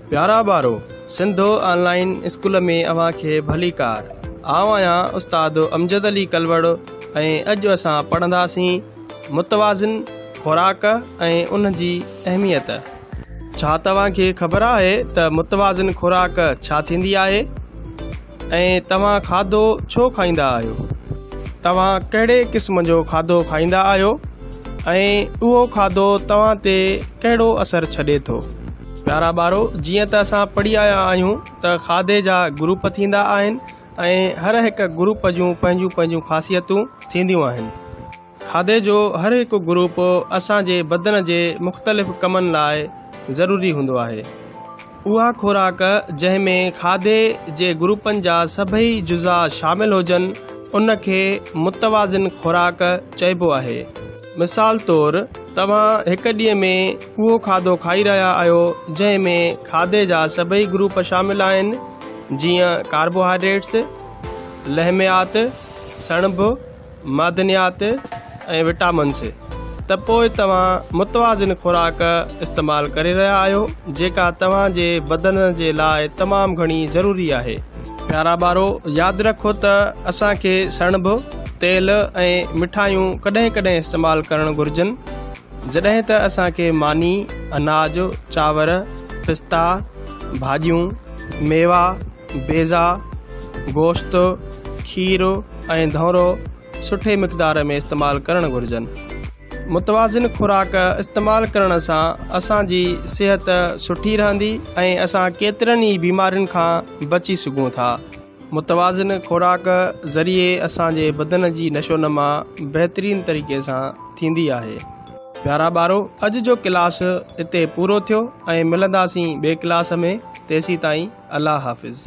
پيارا ٻارو، سنڌ آن line school ۾ اوهان کي ڀليڪار. آئون آهيان استاد امجد علي ڪلوڙ ۽ اڄ اسان پڙهنداسين متوازن خوراڪ ۽ ان جي اهميت. ڇا توهان کي خبر آهي ته متوازن خوراڪ ڇا ٿيندي آهي ۽ توهان کاڌو ڇو کائيندا آهيو؟ توهان ڪهڙي قسم جو کاڌو کائيندا آهيو ۽ اهو کاڌو توهان تي ڪهڙو اثر ڇڏي ٿو؟ پيارا ٻارو، جيئن ته اسان پڙهي آيا آهيون ته کاڌي جا گروپ ٿيندا آهن ۽ هر هڪ گروپ جون پنهنجون پنهنجون خاصيتون ٿينديون آهن. کاڌي جو هر هڪ گروپ اسان جي بدن جي مختلف ڪمن لاء ضروري هوندو آهي. اها خوراڪ جنهن ۾ کاڌي جي گروپن جا سڀئي جزا شامل هجن ان کي متوازن خوراڪ چئبو آهي. مثال طور توهان هڪ ڏينهن ۾ اهو کاڌو کائي رهيا آهيو جنهن ۾ کاڌي جا سڀئي گروپ شامل آهن جيئن ڪاربوهائيڊريٽس، لحميات، سڻڀ، معدنيات ۽ وٽامنس ته پوء توهان متوازن خوراڪ استعمال ڪري رهيا آهيو جيڪا توهان جي بدن جي لاء تمام گهڻي ضروري آهي. پيارا ٻارو ياد رکو ته اسان کي سڻڀ، تيل ۽ مٺايون ڪڏهن ڪڏهن استعمال ڪرڻ گهرجن جڏهن ته اسان کي ماني، اناج، چانور، پستا، ڀاڄيون، ميوا، بيضا، گوشت، کير ۽ ڌؤنرو سٺي مقدار ۾ استعمال ڪرڻ گهرجن. متوازن خوراڪ استعمال ڪرڻ سان اسان جي صحت سٺي رهندي ۽ اسان ڪيترن ئي بيمارين کان بچي سگهون ٿا. متوازن خوراڪ ذريعي اسان جي بدن جي نشونما بهترين طريقي سان ٿيندي آهي. پيارا ٻارو اڄ جو ڪلاس اتي پورو ٿيو ۽ ملنداسين ٻئي ڪلاس ۾ تيسيتائين الله حافظ.